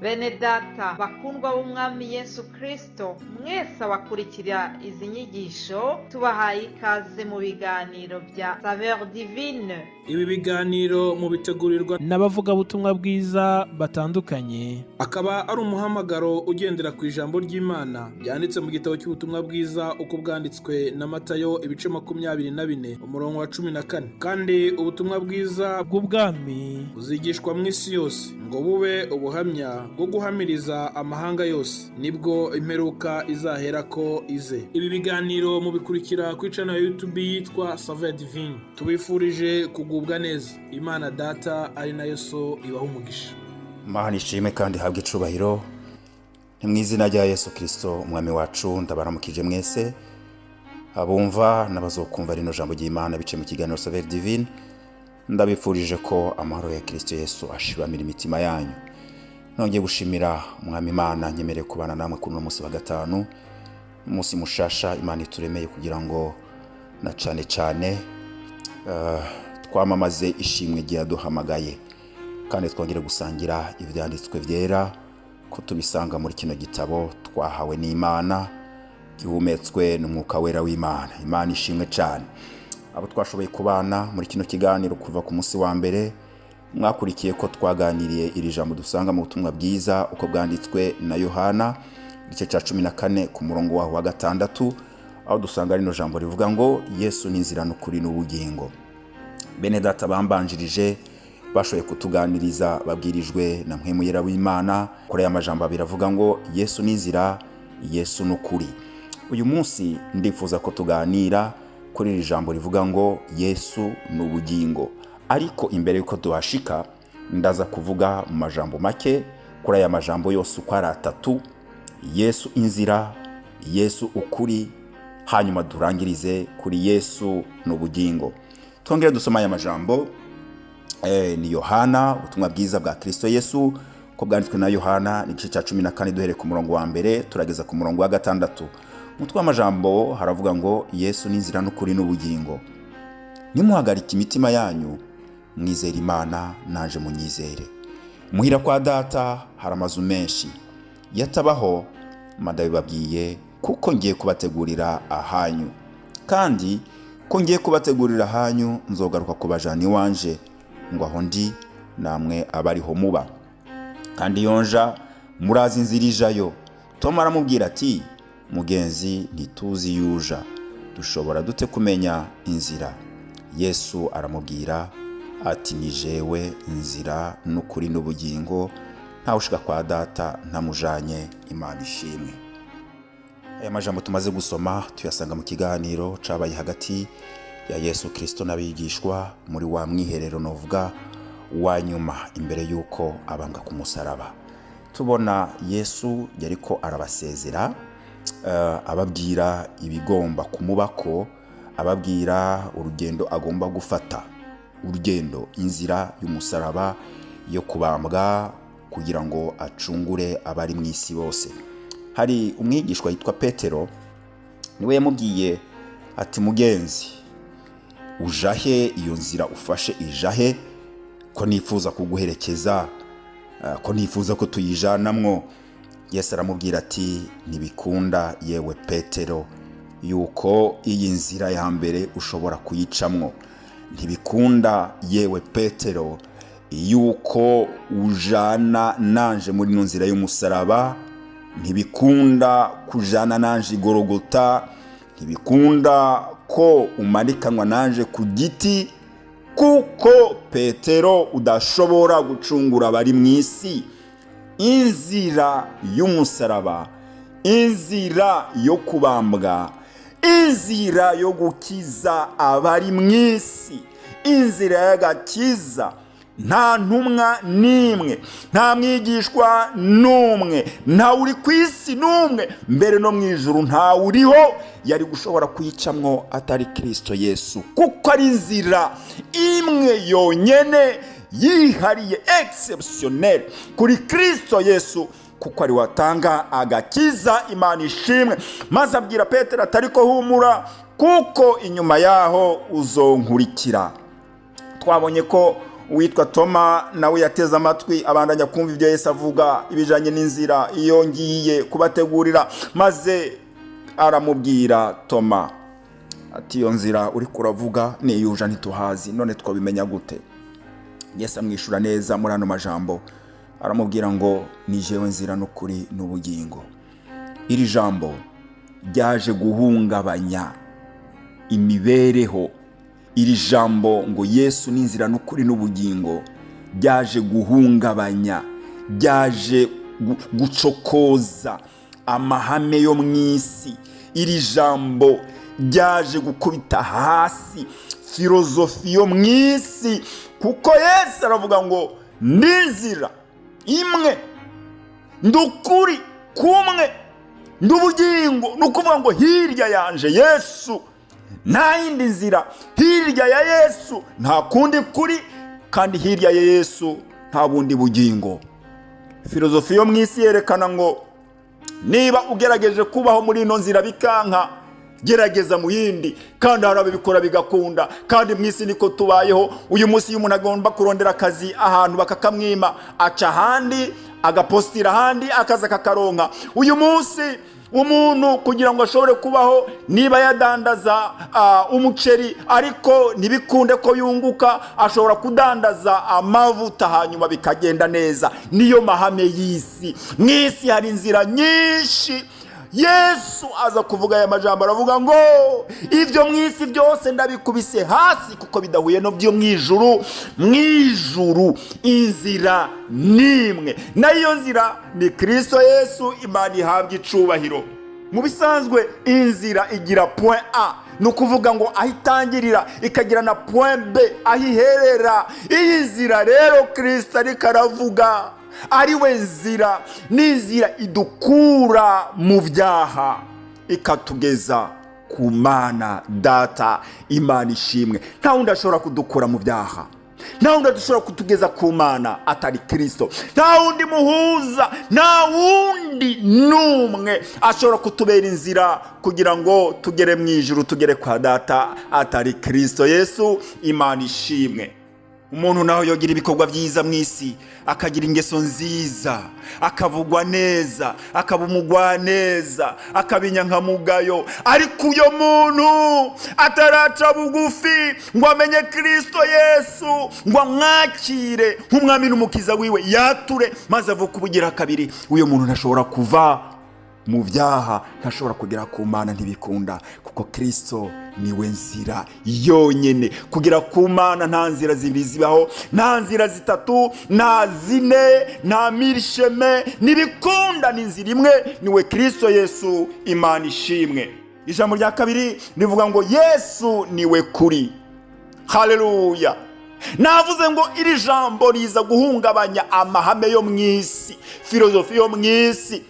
Bene data bakundwa b'Umwami Yesu Kristo, mwese abakurikira izi nyigisho, tubahaye ikaze mu biganiro bya Saveur Divine. Ibi biganiro mubitegurirwa n'abavugabutumwa bwiza batandukanye. Akaba ari umuhamagaro ugendera ku ijambo ry'Imana ryanditse mu gitabo cy'ubutumwa bwiza uko bwanditswe na Matayo, ibice 24, umurongo wa 14. Kandi ubutumwa bwiza bw'ubwami buzigishwa mu isi yose ngo bube ubuhamya bwo guhamiriza amahanga yose, nibwo imperuka izaherako ize. Ibi biganiro mubikurikira kuri channel ya YouTube yitwa Saveur Divine. Tubifurije kugubwa neza. Imana Data ari nayo So ibaha umugisha. Mana ishimwe kandi ihabwe icubahiro. Ni mu izina rya Yesu Kirisito Umwami wacu, ndabaramukije mwese abumva n'abazokumva rino jambo ry'Imana biciye mu kiganiro Saveur Divine. Ndabifurije ko amahoro ya Kirisito Yesu ashibamira imitima yanyu. Nongeye gushimira Umwami Imana nyemereye kubana namwe kuri uno munsi wa gatanu, umunsi mushasha Imana ituremeye kugira ngo na cane cane twamamaze ishimwe ryaduhamagaye, kandi twongere gusangira ibyanditswe byera ko tubisanga muri kino gitabo twahawe n'Imana, gihumetswe n'Umwuka Wera w'Imana. Imana ishimwe cyane. Abo twashoboye kubana muri kino kiganiro kuva ku munsi wa mbere, mwakurikiye ko twaganiriye iri jambo dusanga mu butumwa bwiza uko bwanditswe na Yohana, igice cya 14, ku murongo waho wa 6, aho dusanga rino jambo rivuga ngo: "Yesu ni inzira n'ukuri n'ubugingo." Bene data bambanjirije bashoboye kutuganiriza babwirijwe na Mpwemu Yera w'Imana kuri aya majambo abiri avuga ngo: "Yesu ni inzira, Yesu ni ukuri." Uyu munsi ndifuza ko tuganira kuri iri jambo rivuga ngo: "Yesu ni ubugingo." Ariko imbere y'uko tuhashika, ndaza kuvuga mu majambo make kuri aya majambo yose uko ari atatu: Yesu inzira, Yesu ukuri, hanyuma durangirize kuri Yesu ni ubugingo. Twongere dusoma aya majambo. Ni Yohana, ubutumwa bwiza bwa Kirisito Yesu ko bwanditswe na Yohana, ni igice cya 14, duhereye ku murongo wa 1 turageza ku murongo wa 6. Umutwe w'amajambo haravuga ngo: "Yesu ni inzira n'ukuri n'ubugingo." Nimuhagarike imitima yanyu, mwizere Imana, naje munyizere. Muhira kwa Data hari amazu menshi, iyo atabaho ndabibabwiye, kuko ngiye kubategurira ahanyu. Kandi ko ngiye kubategurira ahanyu, nzogaruka kubajana iwanje, ngo aho ndi namwe abariho muba. Kandi yonja murazi inzira ijayo. Toma aramubwira ati: "Mugenzi, ntituzi yuja, dushobora dute kumenya inzira?" Yesu aramubwira ati: "Ni jewe nzira n'ukuri n'ubugingo, ntawe ushika kwa Data ntamujanye." Imana ishimwe. Aya majambo tumaze gusoma tuyasanga mu kiganiro cabaye hagati ya Yesu Kirisito n'abigishwa muri wa mwiherero novuga wa nyuma imbere y'uko abambwa ku musaraba. Tubona Yesu yariko arabasezera, ababwira ibigomba kumubako, ababwira urugendo agomba gufata, urugendo, inzira y'umusaraba yo kubambwa kugira ngo acungure abari mu isi bose. Hari umwigishwa yitwa Petero, niwe yamubwiye ati: "Mugenzi, ujahe? Iyo nzira ufashe ijahe, ko nifuza kuguherekeza, ko nifuza ko tuyijanamwo?" Yesu aramubwira ati: "Ntibikunda, yewe Petero, yuko iyi nzira ya mbere ushobora kuyicamwo. Ntibikunda, yewe Petero, yuko ujana nanje muri ino nzira y'umusaraba. Ntibikunda kujana nanje igorogota. Ntibikunda ko umanikanwa nanje ku giti, kuko Petero udashobora gucungura abari mu isi. Inzira y'umusaraba, inzira yo kubambwa, inzira yo gukiza abari mu isi, inzira y'agakiza, nta ntumwa n'imwe, nta mwigishwa n'umwe, ntawe uri ku isi n'umwe, mbere no mu ijuru ntawe uriho yari gushobora kuyicamwo atari Kirisito Yesu, kuko ari inzira imwe yonyine yihariye, exceptionnel kuri Kirisito Yesu, kuko ari watanga agakiza. Imana ishimwe." Maze abwira Petero atari ko: "Humura, kuko inyuma yaho uzonkurikira." Twabonye ko Uwitwa Toma nawe yateze amatwi, abandanya kumva ibyo Yesu avuga ibijanye n'inzira iyo ngiye kubategurira, maze aramubwira Toma ati: "Iyo nzira uri kuravuga niyuja ntituhazi, none twabimenya gute?" Yesu amwishura neza muri ano majambo, aramubwira ngo: "Ni jewe nzira n'ukuri n'ubugingo." Iri jambo ryaje guhungabanya imibereho. Iri jambo ngo Yesu ni inzira n'ukuri n'ubugingo ryaje guhungabanya, ryaje gucokoza amahame yo mu isi. Iri jambo ryaje gukubita hasi filozofi yo mu isi, kuko Yesu aravuga ngo: "Ndi inzira imwe, ndi ukuri kumwe, ndi ubugingo." Ni ukuvuga ngo hirya yanje Yesu nta yindi nzira, hirya ya Yesu nta kundi kuri, kandi hirya ya Yesu nta bundi bugingo. Filozofi yo mu isi yerekana ngo niba ugerageje kubaho muri ino nzira bikanka, gerageza mu yindi, kandi hari ababikora bigakunda. Kandi mu isi niko tubayeho uyu munsi. Iyo umuntu agomba kurondera akazi ahantu bakakamwima, aca ahandi, agapostira ahandi, akaza akakaronka. Uyu munsi umuntu kugira ngo ashobore kubaho, niba yadandaza umuceri ariko ntibikunde ko yunguka, ashobora kudandaza amavuta hanyuma bikagenda neza. Niyo mahame y'isi. Mu isi hari inzira nyinshi. Yesu aza kuvuga aya majambo, aravuga ngo: "Ibyo mu isi byose ndabikubise hasi kuko bidahuye no byo mu ijuru. Mu ijuru inzira n'imwe, nayo nzira ni Kirisito Yesu." Imana ihabwa icubahiro. Mu bisanzwe inzira igira point A, ni ukuvuga ngo aho itangirira, ikagira na point B, aho iherera. Iyi nzira rero Kirisito ariko aravuga, ari we nzira, ni inzira idukura mu byaha ikatugeza ku Mana Data. Imana ishimwe. Nta wundi ashobora kudukura mu byaha, nta wundi ashobora kutugeza ku Mana atari Kirisito. Nta wundi muhuza, nta wundi n'umwe ashobora kutubera inzira kugira ngo tugere mu ijuru, tugere kwa Data, atari Kirisito Yesu. Imana ishimwe. Umuntu nawe yogira ibikorwa byiza mu isi, akagira ingeso nziza, akavugwa neza, akaba umugwaneza, akaba inyankamugayo, ariko uyo muntu ataraca bugufi ngo amenye Kirisito Yesu, ngo amwakire nk'umwami n'umukiza wiwe, yature maze avuke ubugira kabiri, uyo muntu ntashobora kuva mu byaha, ntashobora kugera ku Mana, ntibikunda, kuko Kirisito niwe nzira yonyine kugera ku Mana. Nta nzira zibiri zibaho, nta nzira zitatu, nta zine, nta mirisheme, ntibikunda. Ni inzira imwe, niwe Kirisito Yesu. Imana ishimwe. Ijambo rya kabiri rivuga ngo: "Yesu niwe kuri." Haleluya. Navuze ngo iri jambo riza guhungabanya amahame yo mu isi, filozofi yo mu isi.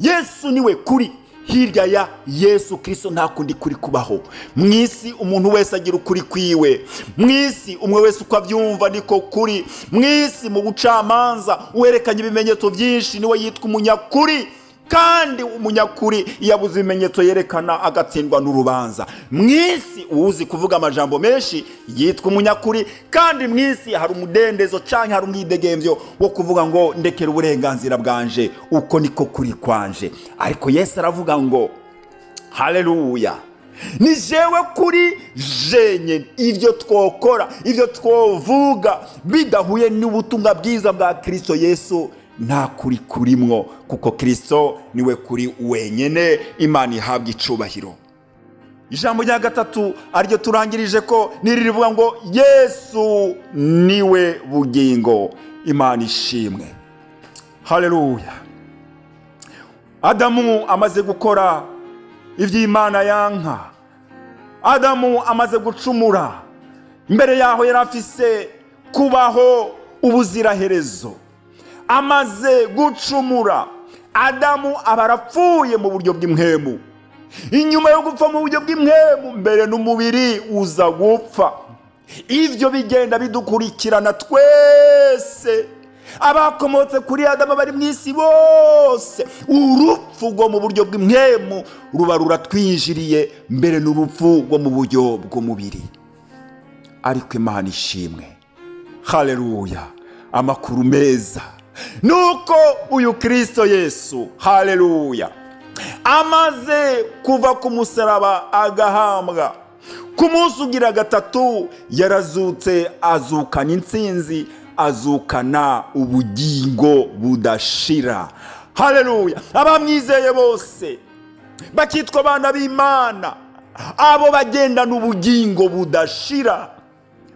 Yesu niwe kuri. Hirya ya Yesu Kirisito nta kundi kuri kubaho mu isi. Umuntu wese agira ukuri kwiwe mu isi, umwe wese uko abyumva niko kuri mu isi. Mu bucamanza, uwerekanye ibimenyetso byinshi niwe yitwa umunyakuri, kandi umunyakuri iyo abuze ibimenyetso yerekana agatsindwa n'urubanza. Mu isi uwuzi kuvuga amajambo menshi yitwa umunyakuri, kandi mu isi hari umudendezo cyangwa hari umwidegembyo wo kuvuga ngo: "Ndekera uburenganzira bwanje, uko niko kuri kwanje." Ariko Yesu aravuga ngo: "Haleluya, ni jewe kuri jenyine." Ibyo twokora, ibyo twovuga bidahuye n'ubutumwa bwiza bwa Kirisito Yesu, nta kuri kurimwo, kuko Kirisito niwe kuri wenyine. Imana ihabwa icubahiro. Ijambo rya gatatu ariryo turangirije ko niri rivuga ngo: "Yesu niwe bugingo." Imana ishimwe. Haleluya. Adamu amaze gukora iby'Imana yanka, Adamu amaze gucumura, mbere yaho yari afise kubaho ubuziraherezo. Amaze gucumura, Adamu aba arapfuye mu buryo bw'impwemu. Inyuma yo gupfa mu buryo bw'impwemu, mbere n'umubiri uza gupfa. Ibyo bigenda bidukurikirana twese abakomotse kuri Adamu bari mu isi bose. Urupfu rwo mu buryo bw'impwemu ruba ruratwinjiriye, mbere n'urupfu rwo mu buryo bw'umubiri. Ariko Imana ishimwe. Haleluya! Amakuru meza nuko uyu Kirisito Yesu, haleluya, amaze kuva ku musaraba agahambwa, ku munsi ugira gatatu yarazutse, azukana intsinzi, azukana ubugingo budashira. Haleluya! Abamwizeye bose bakitwa abana b'Imana, abo bagendana ubugingo budashira.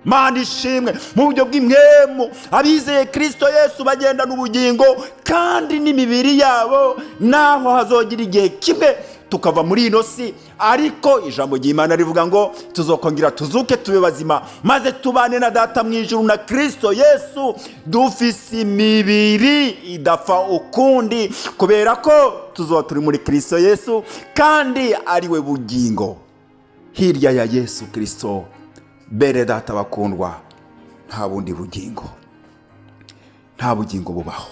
Mana ishimwe! Mu buryo bw'impwemu, abizeye Kirisito Yesu bagendana ubugingo, kandi n'imibiri yabo, naho hazogira igihe kimwe tukava muri ino si, ariko ijambo ry'Imana rivuga ngo tuzokongera tuzuke, tube bazima, maze tubane na Data mu ijuru na Kirisito Yesu, dufise imibiri idapfa ukundi, kubera ko tuzoba turi muri Kirisito Yesu kandi ari we bugingo. Hirya ya Yesu Kirisito, bene Data bakundwa, nta bundi bugingo, nta bugingo bubaho.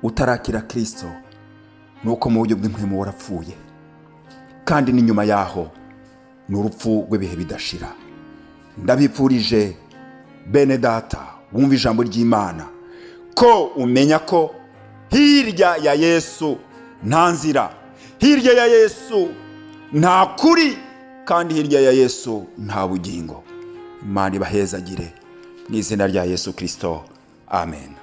Utarakira Kirisito, ni uko mu buryo bw'impwemu warapfuye, kandi n'inyuma yaho ni urupfu rw'ibihe bidashira. Ndabipfurije, bene Data wumva ijambo ry'Imana, ko umenya ko hirya ya Yesu nta nzira, hirya ya Yesu nta kuri, kandi hirya ya Yesu nta bugingo. Imana ibahezagire mu izina rya Yesu Kirisito, amen.